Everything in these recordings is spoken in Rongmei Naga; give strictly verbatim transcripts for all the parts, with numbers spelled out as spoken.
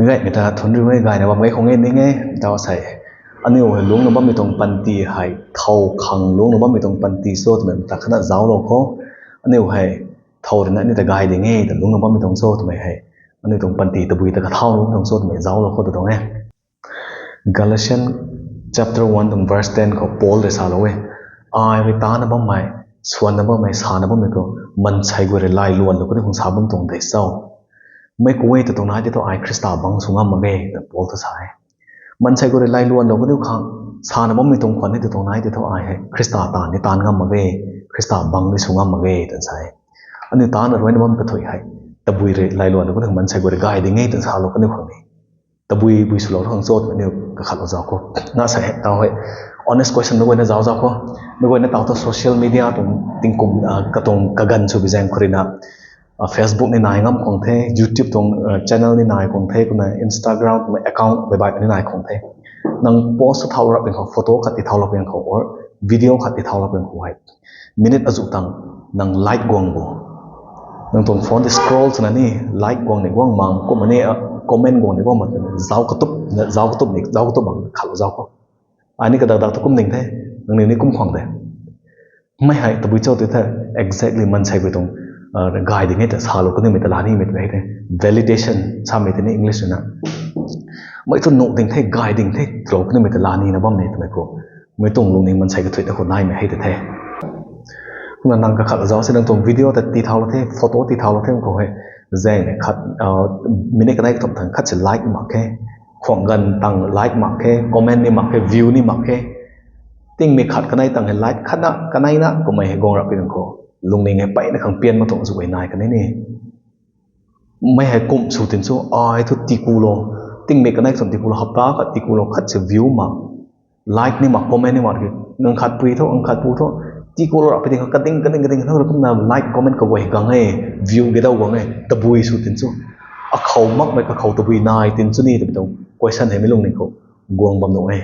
Meic gaymei ta thunc riumei gayna bam ge khang e ning e, tau sei. Aniu hei lungcna bammei tuang panty hei thow khang lungcna bammei tuang panty cho twmei ta khatna zauclou kho. Aniu hei thow ruina aniu ta gay ding e ta lungcna bammei tuang cho twmei hei, aniu tuang panty tabui ta kathau lungc tuang cho twmei zauclou kho tw tuang e. Galatians chapter one tuang verse ten khou Paul rui salou e, ai rui tana bammei, swanna bammei, sana bammei khou maansei guay rui lailuanlou kaniw khang sa bam tuang de cho. Mei ku e ta tuang nai tei thu ai Khrista bang sw ngam mak ge ta Paul ta sa e. Maansei guay rui lailuanlou kaniw khang sana bammei tuang khwan ni ta tuang nai tei thu ai hei Khrista taanv ni taanv ngam mak ge, Khrista bang ni sw ngam mak ge ta sa e. Aniu tana ruina bam kathuic hei tabui rui lailuanlou kaniw maansei guay rui gay ding e ta salou kaniw khang ni tabui bui swlou khang cho twmei aniu kakhatlou zauc kho. Na sei hei tau hei honest question mei guayna zauc zauc kho. Mei guayna tau thu social media tuang tingkum, katuang kaganv sw bi zaeng khou ruina Facebook ni nai ngam khang the, YouTube tuang channel ni nai khang the, kumna Instagram tuang account baibaih ni nai khang the. Nang post thau rap ping khou, photo khat ti thau rap ping khou, or video khat ti thau rap ping khou hei minute azuh tang nang like guang bo. Nang tuang phone ti scroll swna ni like guang ni guang mang, kumna ni comment guang ni guang mang, zauc katup, zauc katup ni, zauc katup mang khatlou zauc kho. Ai ni kadak dak tu kum ding the, nangniw ni kum khwang de. Mei hei tabui cho tw the, exactly maansei guay tuang gay ding e ta salou kanimei ta la nimei tw the. Validation samei tei ni English ruina mei thu nuh ding the, gay ding the twlou kanimei ta la nina bammei twmei khou, mei tuang lungning maansei kathuic ta khou naimei hei ta the. Kumna nang kakhat zauc se nang tuang video ta ti thaulou the, photo ti thaulou the khou hei, zaeng ni khat, minute kanei kathumh tang khat si like mak khe, khwang ganv tang like mak khe, comment ni mak khe, view ni mak khe, tingmei khat kanei tang hei like khatna kaneina kummei hei guang rap pui nang khou, lungning hei peyna khang pian mak tuang zu e nai kanei ni. Mei hei kum sw tin cho, ai thu tikulou, tingmei kanei kathumh tikulou, hapta khat tikulou, khat si view mak, like ni mak, comment ni mak, nang khat pui thu, nang khat pu thu, tikulou rap pui ding khou kading kading kading thu kumna like comment kaguay gang e, view gei daw guang e, tabui sw tin cho, akhou makmei kakhou tabui nai tin cho ni twmei tuang question hei mei lungning khou guang bam nuh e.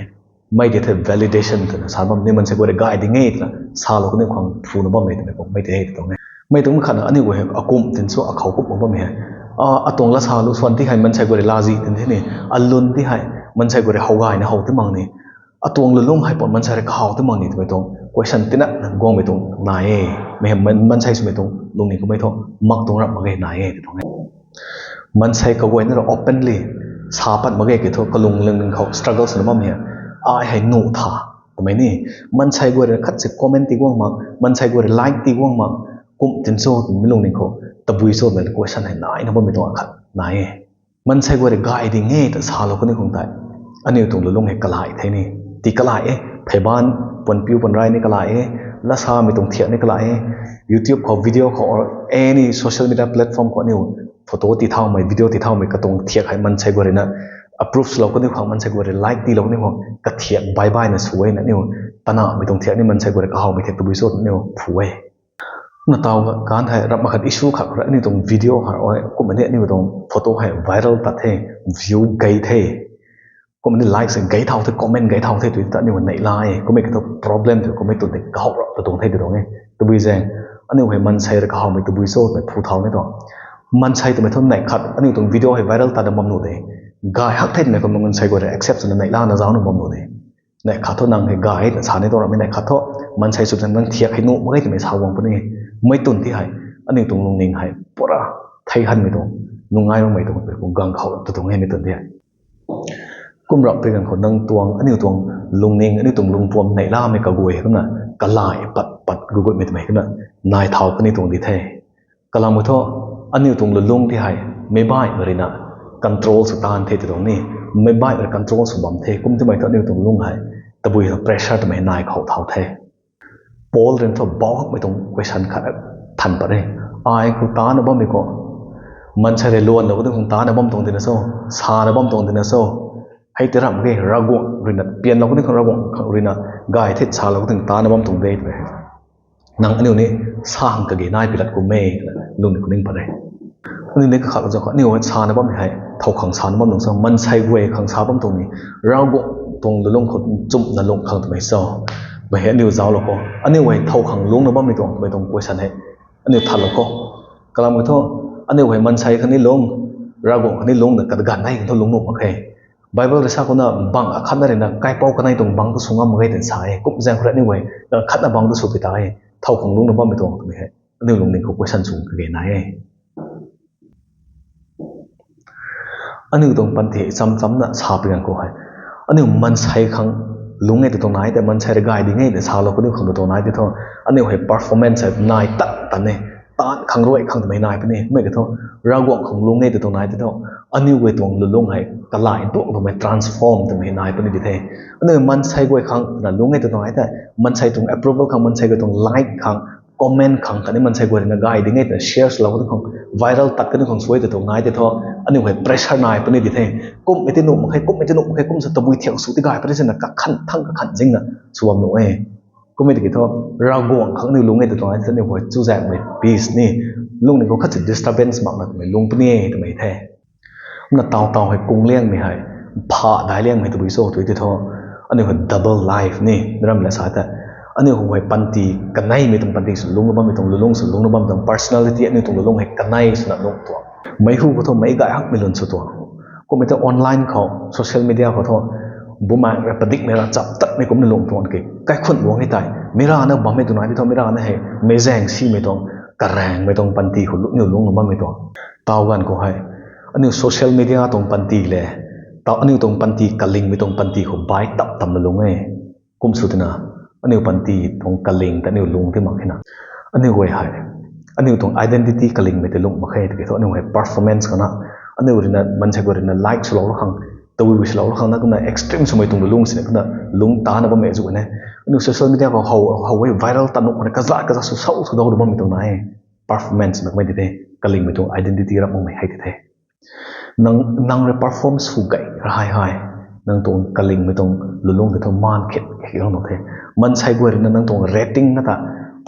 Mei tei the validation twna sa bam ni maansei guay rui gay ding e twna salou kaniw khang phuna bammei twmei khou mei tei hei ta tuang e. Mei tuang khatna aniu guay hei akum tin cho, akhou kum mak bammei hei, atuang lasa lu swan ti hei maansei guay rui lazi tin the ni, alun ti hei maansei guay rui how gayna how ti mak ni, atuang lulung hei pun maansei rui kahaw ti mak ni twmei tuang question tina guangmei tuang nai e. Mei hei maansei swmei tuang lungning khou mei thu mak tuang rap mak ge nai e tw tuang e. Maansei kaguayna rui openly sa pat mak ge ki thu kalung lungning khou struggle swna bammei hei, ai hei nuh tha twmei ni, maansei guay rui khat si comment ti guang mak, maansei guay rui like ti guang mak, kum tin cho twmei lungning khou tabui cho twmei question hei naina bammei tuang akhat nai e. Maansei guay rui gay ding e ta salou kaniw khang tei aniu tuang lulung hei kalai the ni, ti kalai e, pheyban, puan piu puan rai ni kalai e, lasamei tuang thiak ni kalai e, YouTube khou video khou or any social media platform khou aniu photo ti thaumei, video ti thaumei katuang thiak hei maansei guay ruina approve swlou kaniw khang, maansei guay rui like tilou kaniw khang kathiak bye bye na sw e na aniu tanamei tuang thiak ni maansei guay rui kahawmei thiak tabui cho aniu phu e. Na tau kan hei rap mak khat issue khat khou rui aniu tuang video hei kumna ni aniu tuang photo hei viral tat the, view gei the, kumna ni like se gei thau the, comment gei thau the tw ta aniu neihla e, kummei ki thu problem tw kummei tun tei kahaw rap ta tuang the tw tuang e. Tabui zaeng aniu hei maansei rui kahawmei tabui cho twmei phu thau ni tuang. Maansei twmei thu neih khat aniu tuang video hei viral tat na bam nuh de, gay hak the twmei khou maansei guay rui accept swna neihlana zauc na bam nuh de. Neih khat thu nang hei gay na sa ni tuang ramei, neih khat thu maansei sw tang nang thiak hei nuh mak ge twmei sa guang puni. Mei tun ti hei aniu tuang lungning hei pura thei hanmei tuang, nungai makmei tuang, kum gang khou rap ta tuang e mei tun ti hei. Kum rap pui ganv khou nang tuang, aniu tuang lungning, aniu tuang lungpuam neihlamei kaguay hei kumna kalai pat pat guguimei twmei kumna nai thau kani tuang di the. Kalam thu aniu tuang lulung ti hei meic baihmei ruina control sw taanv the tw tuang ni, meic baihmei rui control sw bam the, kum timei thu aniu tuang lung hei tabui hei pressure twmei nai khou thau the. Paul rui thu bauhakmei tuang question khat than pat e. Ai khou tana bammei khou, maansei rui luanlou kaniw khang tana bam tuang tina cho, sana bam tuang tina cho, hei ti ramh ge, Ravguangc ruina pianlou kaniw khang, Ravguangc khang ruina gay the salou kaniw tana bam tuang de twmei nang aniu ni sa hang kage nai pi lat kum e twna lungning khou ning pat e. Aniu ni kakhat zauc khou aniu hei sana bammei hei thow khang sana bam tuang cho, maansei guay khang sa bam tuang ni, Ravguangc tuang lulung khou nchumhna lung khang twmei cho, mei hei aniu zauclou kho. Aniu hei thow khang lungcna bammei tuang twmei tuang question hei aniu thanlou kho. Kalam thu aniu hei maansei khang ni lung, Ravguangc khatni lungcna kat ganv nai thu lungc nuh mak khe. Bible rui sa kumna bang akhatna ruina kaipouc kanei tuang bang tu sw ngam mak ge twna sa e. Kum zaeng khou rui aniu guay khatna bang tu sw pi ta e. Thow khang lungcna bammei tuang twmei hei aniu lungning khou question sw kage nai e. Aniu tuang panty cham chamna sa pi ganv khou hei, aniu mansei khang lungc e tw tuang nai tei, mansei rui gay ding e tei salou kaniw khang tw tuang nai tei thu, aniu hei performance hei nai tan tan e, taanv khang ruai khang twmei nai puni. Mei ka thu, Ravguangc khang lungc e tw tuang nai tei thu, aniu guay tuang lulungc hei kalai duak twmei transform twmei nai puni di the. Aniu mansei guay khang twna lungc e tw tuang nai tei, mansei tuang approval khang, mansei guay tuang like khang, comment khang khatni mansei guay ruina gay ding e twna share swlou kaniw khang, viral tat kaniw khang sw e tw tuang nai tei thu, aniu hei pressure nai puni di the. Kummei tei nuh mak khe, kummei tei nuh mak khe, kum sa tabui thiak sw ti gay puni sina kakhan thang kakhan zingna sw bam nuh e. Kummei tiki thu, Ravguangc khang aniu lungc e tw tuang nai tei thu aniu hei chuzaenghmei peace ni, lungning khou khat si disturbance makna twmei lungc puni e twmei the. Kumna taw taw hei kung liangmei hei, pha dai liangmei tabui cho tw ti thu, aniu hei double life ni, mi ram le sa tei, aniu hei panty kaneimei tuang panty sw lungcna bammei tuang, lulungc sw lungcna bammei tuang, personality aniu tuang lulungc hei kanei swna lungc tuang. Meic hu khou thu meic gay hakmei lun sw tuang. Kummei tei online khou, social media khou thu, bumaeng rui padikmei ra chap tatmei kumna lungc tuang ki, kaikhunc guang e tei, mi rana bammei tw nai tei thu, mi rana hei meic zaeng simei tuang, karaengmei tuang panty khou lungcna lungcna bammei tuang. Taw ganv khou hei, aniu social media tuang panty le, taw aniu tuang panty kalingmei tuang panty khou bai tap tamna lungc e. Kum sw tina, aniu panty tuang kaling ta aniu lungc ti mak khe na, aniu guay hei, aniu tuang identity kalingmei tei lungc mak khe tiki thu, aniu hei performance khang na, aniu ruina mansei guay ruina like swlou la khang, tabui swlou la khang na, kumna extreme swmei tuang lulungc sina kumna lungc tana bammei zu ne. Aniu social media khou how how e, viral tat nuh khou na kazat kazat sw sau sw dau bammei tuang nai e. Performance makmei di the, kalingmei tuang identity rap makmei hei di the. Nang, nang rui perform sw gay ra hei hei, nang tuang kalingmei tuang lulungc tei thu maan khit khit gang nuh the. Mansei guay ruina nang tuang rating na ta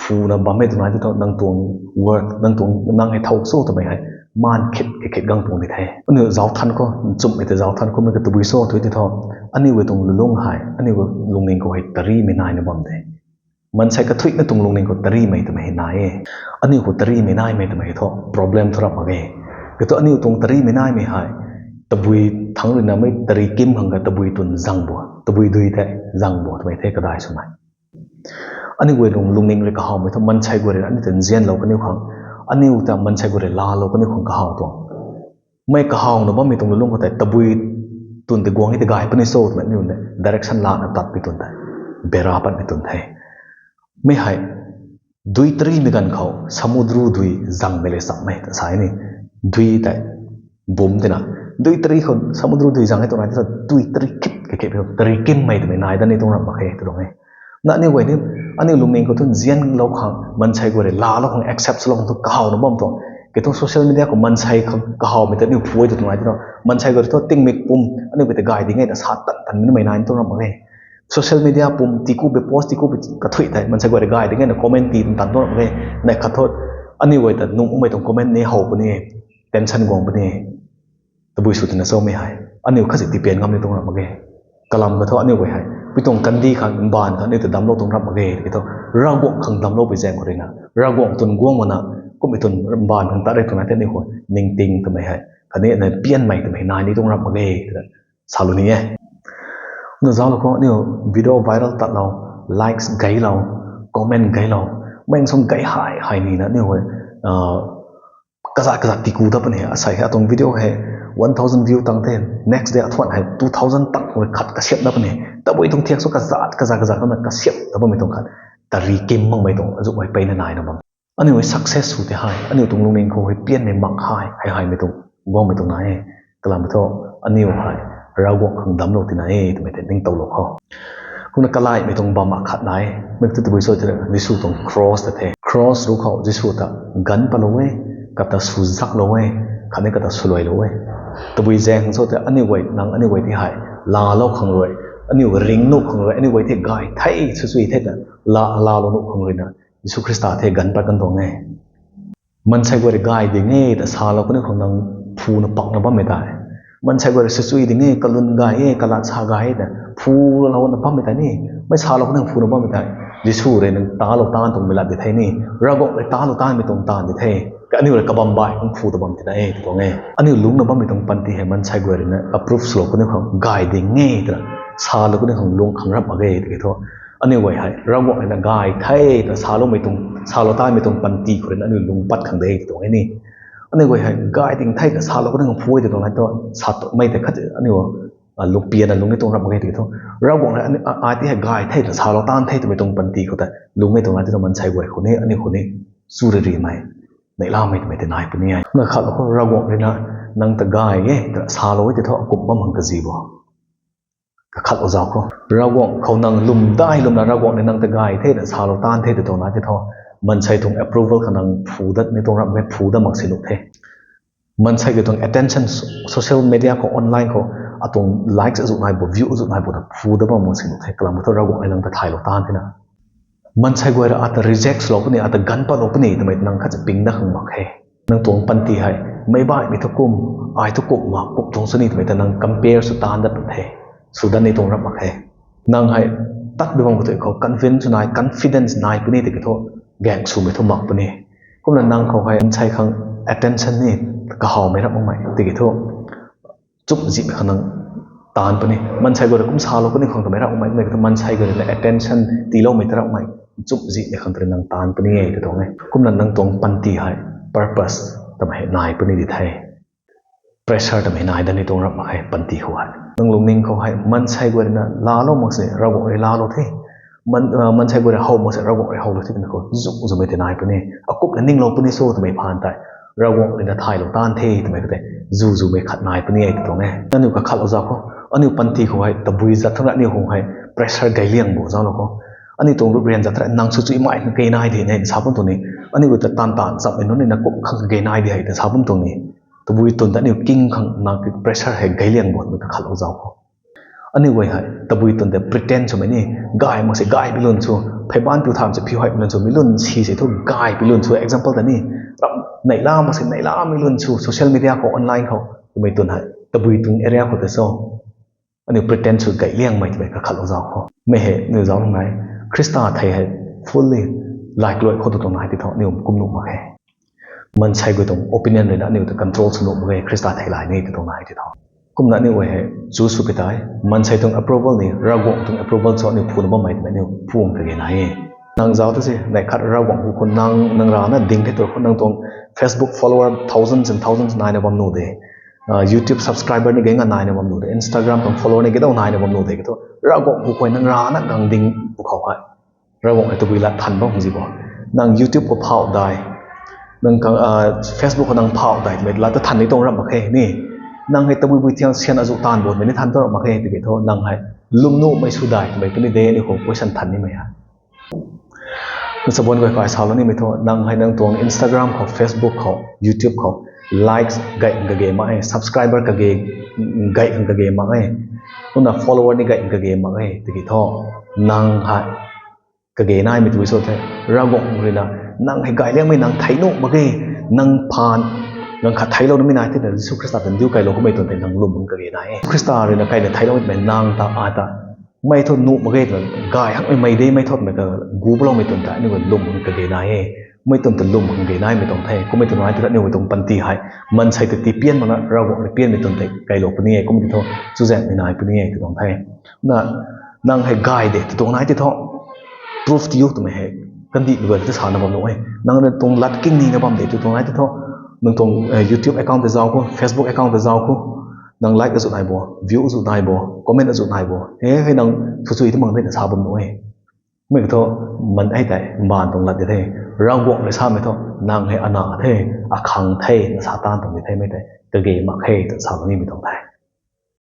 phuna bammei tw nai tei thu, nang tuang worth, nang tuang nang hei thow cho twmei hei maan khit khit khit gang tuang di the. Aniu zauc than khou, nchumhmei tei zauc than khou mei ka tabui cho tw ti thu, aniu guay tuang lulungc hei, aniu guay lungning khou hei tarimei naina bam de. Mansei kathuicna tuang lungning khou tarimei twmei hei nai e. Aniu khou tarimei naimei twmei thu problem thu rap mak ge. Kei thu aniu tuang tarimei naimei hei, tabui thangc ruina mei tari kim khang ka tabui twn zang bo, tabui dui the, zang bo twmei the kadai swmei. Aniu guay lung lungning rui kahawmei thu mansei guay rui aniu ta nzianlou kaniw khang, aniu ta mansei guay rui laalou kaniw khang kahaw tuang. Mei kahawna bammei tuang lulungc khou tei tabui twn tei guang e tei gay puni cho twmei aniu ne direction lana tatpui twn tei, bera patmei twn the. Mei hei, dui tarimei ganv khou samudru dui zangmei le chammei ta sa ni. Dui tei bum tina, dui tari khou samudru dui zang e tw nai tei thu, dui tari kip kakip tari kimmei twmei nai dat ni tuang ramh mak khe tw tuang e. Na aniu guay ni, aniu lungning khou thu nzianlou khang, mansei guay rui laalou khang, accept swlou khang thu kahawna bam tuang. Kei thu social media khou mansei khang kahawmei ta aniu phu e tw tuang nai tei thu, mansei guay rui thu tingmik pum aniu guay ta gay ding e ta sa tan tanmei mei nai ni tuang ramh mak khe. Social media pum tiku be post tiku be kathuic tei mansei guay rui gay ding e na comment ti tan tuang ramh mak khe. Nai khat thu aniu guay ta nungmei tuang comment ni how puni, tension guang puni. Tabui sw tina chomei hei, aniu khat si tipian ngam ni tuang ramh mak ge. Kalam ka thu aniu guay hei, pi tuang kandih khang, mbaanv khang aniu ta damclou tuang ramh mak ge. Kei thu, Ravguangc khang damcloupui zaeng khou ruina, Ravguangc twn guang mana, kummei twn mbaanv khang tat rei tw nai tei aniu khou ningting twmei hei, khatni na pianmei twmei nai ni tuang ramh mak ge, twna salou ni e. Na zauclou khou aniu video viral tatlou, likes gaylou, comment gaylou, mei sung gay hei hei nina aniu hei, kazat kazat tiku dat puni. Asei hei atuang video hei one thousand view tang the, next day athuan hei two thousand tang khou khat kasiamh dat puni. Tabui tuang thiak sw kazat kazat kazat kana kasiamh dat bammei tuang khat, tari kim makmei tuang azuh hei peyna naina bam. Aniu hei success sw tei hei aniu tuang lungning khou hei pianmei mak hei hei heimei tuang guangmei tuang nai e. Kalam thu aniu hei Ravguangc khang damclou tina e twmei tei ningtowlou khou. Kumna kalaihmei tuang bam akhat nai, mei thu tabui cho twna Jisu tuang cross ta the. Cross ruc khou Jisu ta ganv patlou e, kata sw zaklou e, khatni kata swluailou e. Tabui zaeng khang cho tei aniu guay, nang aniu guay tei hei laalou khang rui, aniu ringnuh khang rui, aniu guay tei gay the, swchui the ta, la laalou nuh khang ruina Jisu Khrista the ganv pat kan tuang e. Mansei guay rui gay ding e ta salou kaniw khang nang phuna pakna bammei tei, mansei guay rui swchui ding e, kalun gay e, kalat sa gay e ta phulouna bammei tei ni, mei salou kaniw phuna bammei tei, Jisu rui nang talou taanv tuangmei lat di the ni, Ravguangc rui talou taanvmei tuang taanv di the. Aniu rui kabam baih khang phu ta bam tina e tw tuang e. Aniu lungcna bammei tuang panty hei maansei guay rui na approve swlou kaniw khang gay ding e twna salou kaniw khang lung khang rap mak ge tiki thu, aniu guay hei Ravguangc rui na gay the twna saloumei tuang, salou tanmei tuang panty khou rui na aniu lung pat khang de tw tuang e ni. Aniu guay hei gay ding the twna salou kaniw khang phu e tw tuang nai thu, satmei tei khat aniu lungpianna lung ni tuang rap mak ge tiki thu, Ravguangc rui ai ti hei gay the twna salou tan the twmei tuang panty khou tei lung e tuang nai thu maansei guay khou ni aniu khou ni chu rui rimei neihlamei twmei tei nai puni e. Kumna khat khou Ravguangc rui na nang ta gay e twna salou e tei thu akum bam khang kazi bo. Kakhat lou zauc khou Ravguangc khou nang lwm dai lwmna Ravguangc rui nang ta gay the twna salou tan the tw tuang nai tei thu, maansei tuang approval khang nang phu dat ni tuang rap mak ge, phu dat mak si nuh the. Maansei guay tuang attention, social media khou, online khou, atuang likes azuh nai bo, view azuh nai bo ta phu dat bam mak si nuh the, kalam thu Ravguangc rui nang ta thaylou tan thena. Maansei guay rui ata reject swlou puni, ata ganv patlou puni twmei nang khat ping dat khang mak khe. Nang tuang panty hei meic baihmei thu kum, ai thu kum mak, kum tuang sw ni twmei ta nang compare sw tan dat the, sw dat ni tuang rap mak khe. Nang hei tat bam khou tei khou convince sw nai, confidence nai puni tiki thu gaeng swmei thu mak puni. Kumna nang khou hei maansei khang attention ni kahawmei rap makmei tiki thu nchumhzihmei khang nang taanc puni. Maansei guay rui kum salou kaniw khang twmei rap makmei, kumna maansei guay rui na attention tiiloumei ta rap makmei, nchumhzihmei khang tei nang taanc puni e tw tuang e. Kumna nang tuang panty hei purpose twmei nai puni di the. Pressure twmei nai dat ni tuang rap mak khe panty khou hei. Nang lungning khou hei maansei guay rui na laalou mak se Ravguangc rui laalou the, maansei guay rui how mak se Ravguangc rui howlou the twmei khou zu zumei tei nai puni. Akumhna ninglou puni cho twmei phaan tei Ravguangc rui na thaylou tan the twmei khou tei zu zumei khat nai puni e tw tuang e. Aniu kakhat lou zauc khou, aniu panty khou hei tabui zat thangc rui aniu khou hei pressure gay liang bo zauclou khou, aniu tuang ruprian zat thangc rui nang sw chuimei kage nai di ne sa bam tuang ni. Aniu ta taanv taanv chammei nunc ni na kum khang kage nai di hei ta sa bam tuang ni. Tabui twn ta aniu king khang nang pressure hei gay liang bo twmei kakhat lou zauc khou, aniu guay hei tabui twn tei pretend swmei ni, gay mak se gay pi lun sw, pheybanc piu tham se phiu hei pi lun sw, mi lun si se thu gay pi lun sw, example ta ni, ram neihla mak se neihlamei lun sw, social media khou, online khou twmei twn hei tabui tuang area khou tei cho aniu pretend sw gay liangmei twmei kakhat lou zauc khou, mei hei aniu zauc nai, Khrista thei hei fully laikluai khou tw tuang nai tei thu aniu kum nuh mak khe. Maansei guay tuang opinion rui na aniu ta control sw nuh mak ge, Khrista thei lai ni tw tuang nai tei thu. Kumna aniu guay hei chu sw ki tei maansei tuang approval ni Ravguangc tuang approval cho aniu phuna bammei twmei aniu phuang kage nai e. Nang zauc ta se neih khat Ravguangc hu khou nang, nang rana ding the tu khou nang tuang Facebook follower thousands and thousands naina bam nuh de, YouTube subscriber ni gay nga naina bam nuh de, Instagram tuang follower ni gay dau naina bam nuh de ki thu, Ravguangc hu khou nang rana gang ding pwkhou hei Ravguangc hei tabui lat than bam khang zi bo. Nang YouTube khou phauh dai, nang Facebook khou nang phauh dai twmei lat ta than ni tuang rap mak khe ni. Nang hei tabui bui thiang syan azuh taanv bo twmei ni than tuang rap mak khe tiki thu nang hei lwm nuhmei sw dai twmei puni de aniu khou question than nimei hei. Nang chabuan guay kai salou nimei thu nang hei nang tuang Instagram khou, Facebook khou, YouTube khou likes gay khang kage mak e, subscriber kage, gay khang kage mak e, kumna follower ni gay khang kage mak e tiki thu nang hei kage naimei tw so the, Ravguangc rui na nang hei gay liangmei nang thei nuh mak ge, nang phaan nang khat theiclou namei nai thena Jisu Khrista ta ndiu kailou kummei twn tei nang lwm khang kage nai e. Khrista rui na kaina theicloumei nang ta, ai ta mei thu nuh mak ge twna gay hakmei mei de mei thu twmei ta gu paloumei twn tei aniu lwm khang kage nai e. Mei twn ta lwm khang kage naimei tuang the. Kummei twn nai tei aniu tuang panty hei maansei ta tipian makna Ravguangc rui pianmei twn tei kailou puni e. Kum ti thu chuzaenghmei nai puni e tw tuang the. Na, nang hei gay de tw tuang nai tei thu proof tiu twmei hei kandihmei guay ta sana bam nuh e. Nang na tuang lat king nina bam de tw tuang nai tei thu nang tuang YouTube account ta zauc khou, Facebook account ta zauc khou, nang like azuh nai bo, view azuh nai bo, comment azuh nai bo, he hei nang thuchui ta mang de na sa bam nuh e. Mei thu, man hei tei mbaanv tuang lat di the, Ravguangc rui samei thu nang hei ana the, akhang the na sa taanv tuang di the, mei tei kage mak khe tw sa bam nimei tuang the.